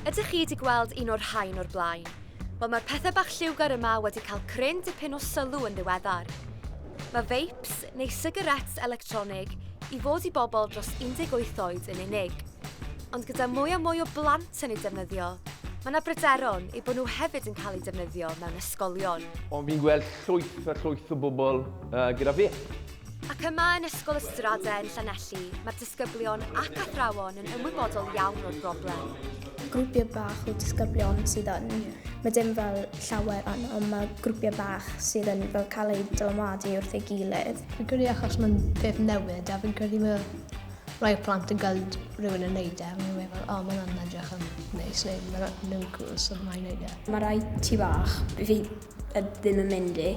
Ydych chi wedi gweld un o'r rhain o'r blaen? Wel, mae'r pethau bach lliwgar yma wedi cael cryn dipyn o sylw yn ddiweddar. Mae vapes, neu sigaréts electronig, i fod i bobl dros 18 oed yn unig. Ond gyda mwy a mwy o blant yn eu defnyddio, mae yna bryderon eu bod nhw hefyd yn cael eu defnyddio mewn ysgolion. Ond fi'n gweld llwyth a llwyth o bobl uh, gyda vape. Ac yma yn Ysgol y Strade yn Llanelli, mae'r disgyblion ac athrawon yn ymwybodol iawn o'r broblem. Grwpiau bach o disgyblion sydd yn. Mae dim fel llawer yn, ond mae grwpiau bach sydd yn fel cael eu dylanwadu wrth ei gilydd. Fi'n credu achos mae'n peth newydd a fi'n credu mae rai o plant yn gweld rhywun yn neud e a maen nhw'n meddwl, o, oh, mae'n edrych yn neis neu mae'n cool, so mae'n neud e. Mae rai tŷ bach, fi ddim yn mynd i,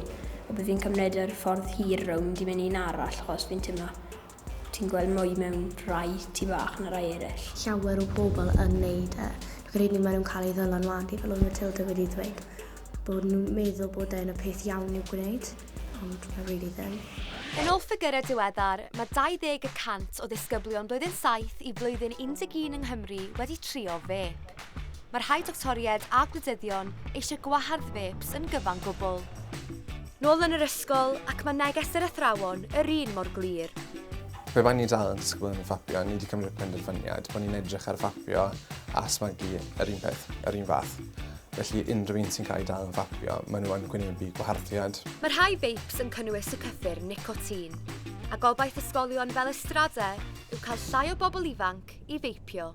a bydd fi'n cymryd yr ffordd hir rownd i mynd un arall, achos fi'n teimlo ti'n gweld mwy mewn rhai tŷ bach na rai eraill. Llawer o bobl yn neud e. Dwi'n credu maen nhw'n cael ei ddylanwadu, fel oedd Matilda wedi ddweud, bod nhw'n meddwl bod e'n y peth iawn i'w gwneud, ond mae really ddim. Yn ôl ffigyrau diweddar, mae 20 y cant o ddisgyblion blwyddyn 7 i flwyddyn 11 yng Nghymru wedi trio fêp. Mae rhai doctoriaid a gwleidyddion eisiau gwahardd vapes yn gyfan gwbl. Nôl yn yr ysgol, ac mae neges yr athrawon yr un mor glir. Pe baen ni dal yn disgwyl yn fapio, ni wedi cymryd penderfyniad bod ni'n edrych ar fapio a smygu yr un peth, yr un fath. Felly unrhyw un sy'n cael ei dal yn fapio, maen nhw yn gwynebu gwaharddiad. Mae rhai vapes yn cynnwys y cyffur nicotin, a gobaith ysgolion fel y Strade yw cael llai o bobl ifanc i feipio.